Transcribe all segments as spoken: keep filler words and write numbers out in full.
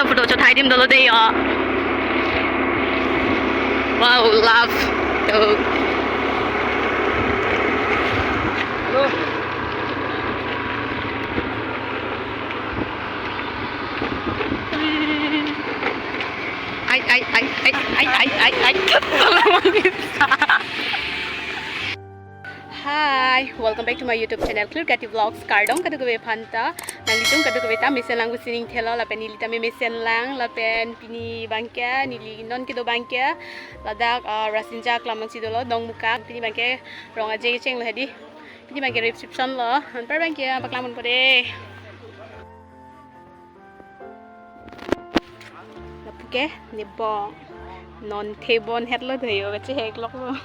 Photo chot hai adim dolo dei, oh. Wow, love. Oh. Ai, ai, ai, ai. Hi, welcome back to my YouTube channel, Clear Creative Vlogs. Kardom kadokave aphanta, nanglitum kadokave ta mesen lang pusi ning thelo, lapen neli tame mesen lang, lapen pini abangke, neli non kedo abangke, ladak, ah, Rasinja Aklam nangsi dolo, Dongmuka, pini abangke rong aje kechenglo hedi, pini abangke reception lo, anpar abangke, paklang ponpo dei. Lapu ke, ne bong. Non the bon het lo dei, oh, kachehek lok lo.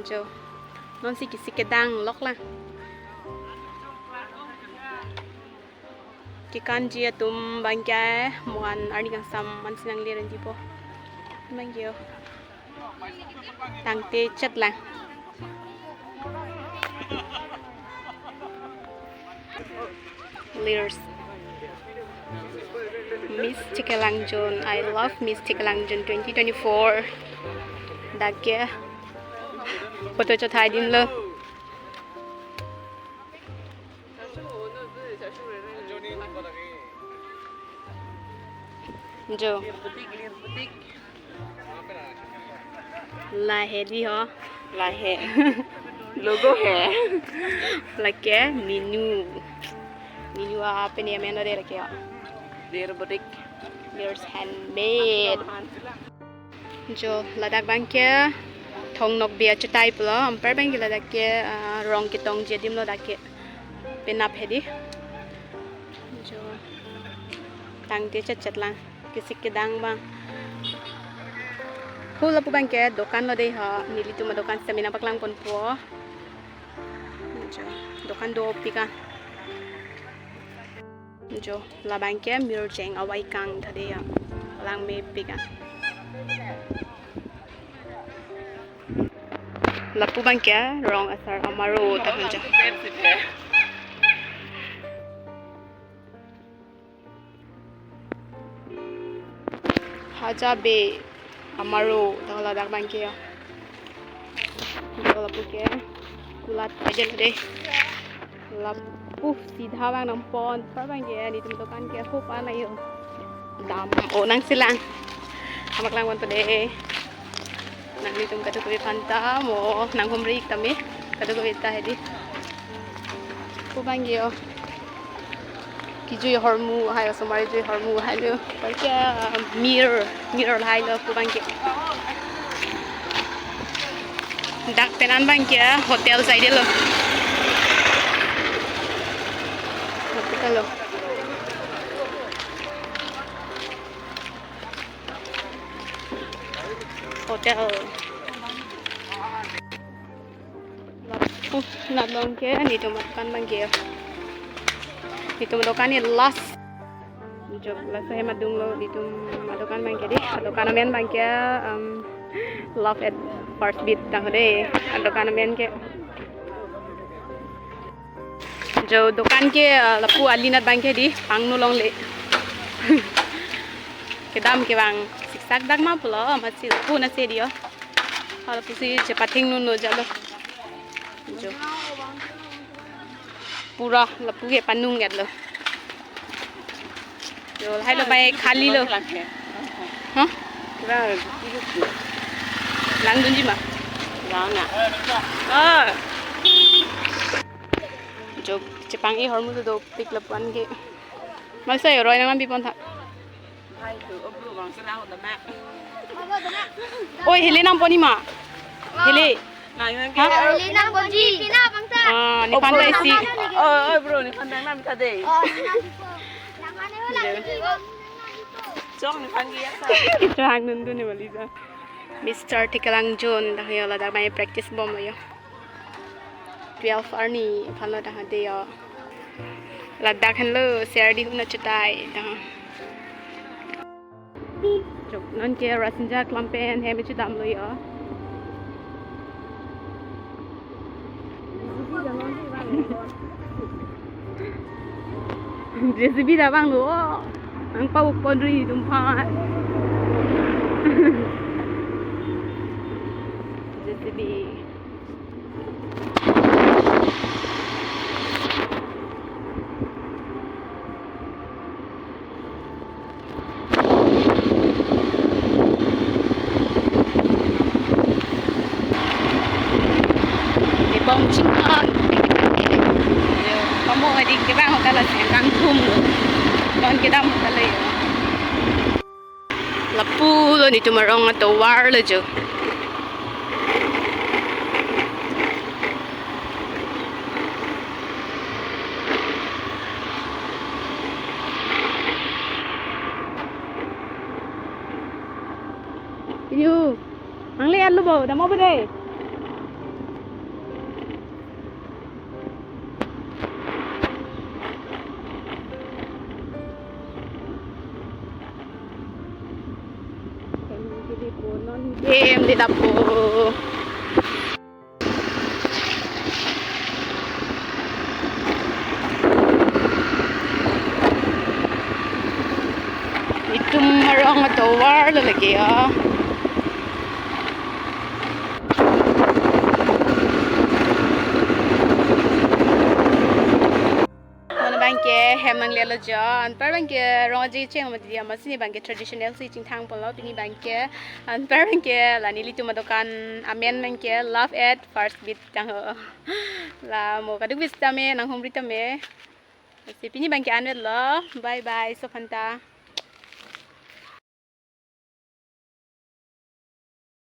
Jo. Nonsi kesik kedang lok lang. Kekanji atum abangke, mo-an arni kangsam ansi nanglir-enji po. Abangke yo. Tangte chet lang. Leaders. Miss Chekilangjun. I love Miss Chekilangjun twenty twenty-four. Dak ke photo chot hai adim lo. Jo. Lahe di ho. Lahe. Logo he. Lake Ninu. Ninu apa ni amen ada lake ya. Lir butik. Lir handmade. Jo, ladak abangke Thong Nokbe achutai pulo, anpar abangke ladak ke, ah, rong ketongji adim lo dak ke. Penap hedi. Jo, tangte chet chet lang, kesik kedang abang. Hu lapu abangke dokan lo dei ho, nelitum adokan sitame nangpaklang ponpo. Jo, dokan dopik an. Jo, labangke mirjeng awai kang tha dei ya. Lang mepik an. Lapu abangke rong asar amaro ta hanja. Haja be amaro ta ladak abangke ya. Jo, lapu ke kulat aja deh. Lapu sida abang nangpon, anpar abangke nelitum dokan ke ho pa na yo. Dam, oh, nangsi lang. Nangpaklang ponpo dei. Nanglitum kadokave aphanta mo nanghumri-ik tame. Kadokave ta hedi. Pu abangke yo. Kejui ahormu hai, osomar kejui ahormu hai lo. Anparke, ah, mirror, mirror hai lo pu abangke. Dak pen an abangke hotel side lo. Hotel lo. Hotel. Oh, nat long ke, nelitum adokan abangke. Nelitum adokan ke last. Jo, last hem adung lo, nelitum adokan abangke dei. Adokan amen abangke, um, Love at First Beat tang dei. Adokan amen ke. Jo, dokan ke, uh, lapu alinat abangke dei, pangno longle. Kedam kevang siksak dak ma pulo, amatsi lapu nasi dei yo. Hala pusi chepatheng nunlo jalo. Jo. Pura lapu ke panung yat lo. Jo, lahai lo bai khali lo. Hah? Langdunji ma? Langna. Ah. Jo, chepang-i ahormu dopik lapu an ke. Malsa yo roi nang lam pi pon tha. Oi, hele nangpon-i ma? Hele. Nang nang ke. Hah? Hele nangponji. Ah, nephan ta isi. Oh, oh, bro, nephan nang nam ta dei. Oh, nephan nang. Chong nephan ke ya sa. Chong nundun ne bali sa. Mister Thekilangjun, dak yo ladak mai practice bom lo yo. Twelve arni aphan lo dak dei yo. Ladak henlo, C R D huna chutai dak. Chok, non ke Rasinja Aklam pen hem chedam lo yo. J C B ta vanglo. Nangpavok ponri atum aphan. J C B. Kebong chingkang. Kamu adi kebang hotel la sengkang kum lo. Don kedam hotel le. Lapu lo netum arong atovar lo jo. Inyu, ang le alo bo, damo bo dei. Em, di lapu. Netum arong atovar lo lake ya. Mon abang ke hem nangle lo jo, anpar abang ke rong aji cheng mati dia, amatsi ne abang ke traditional si chingthang ponlo pini abang ke, anpar abang ke la nelitum adokan amen abang ke Love at First Beat tang ho. La mo kaduk bis tame nanghumri tame. Lasi pini abang ke anvet lo. Bye bye, sophanta.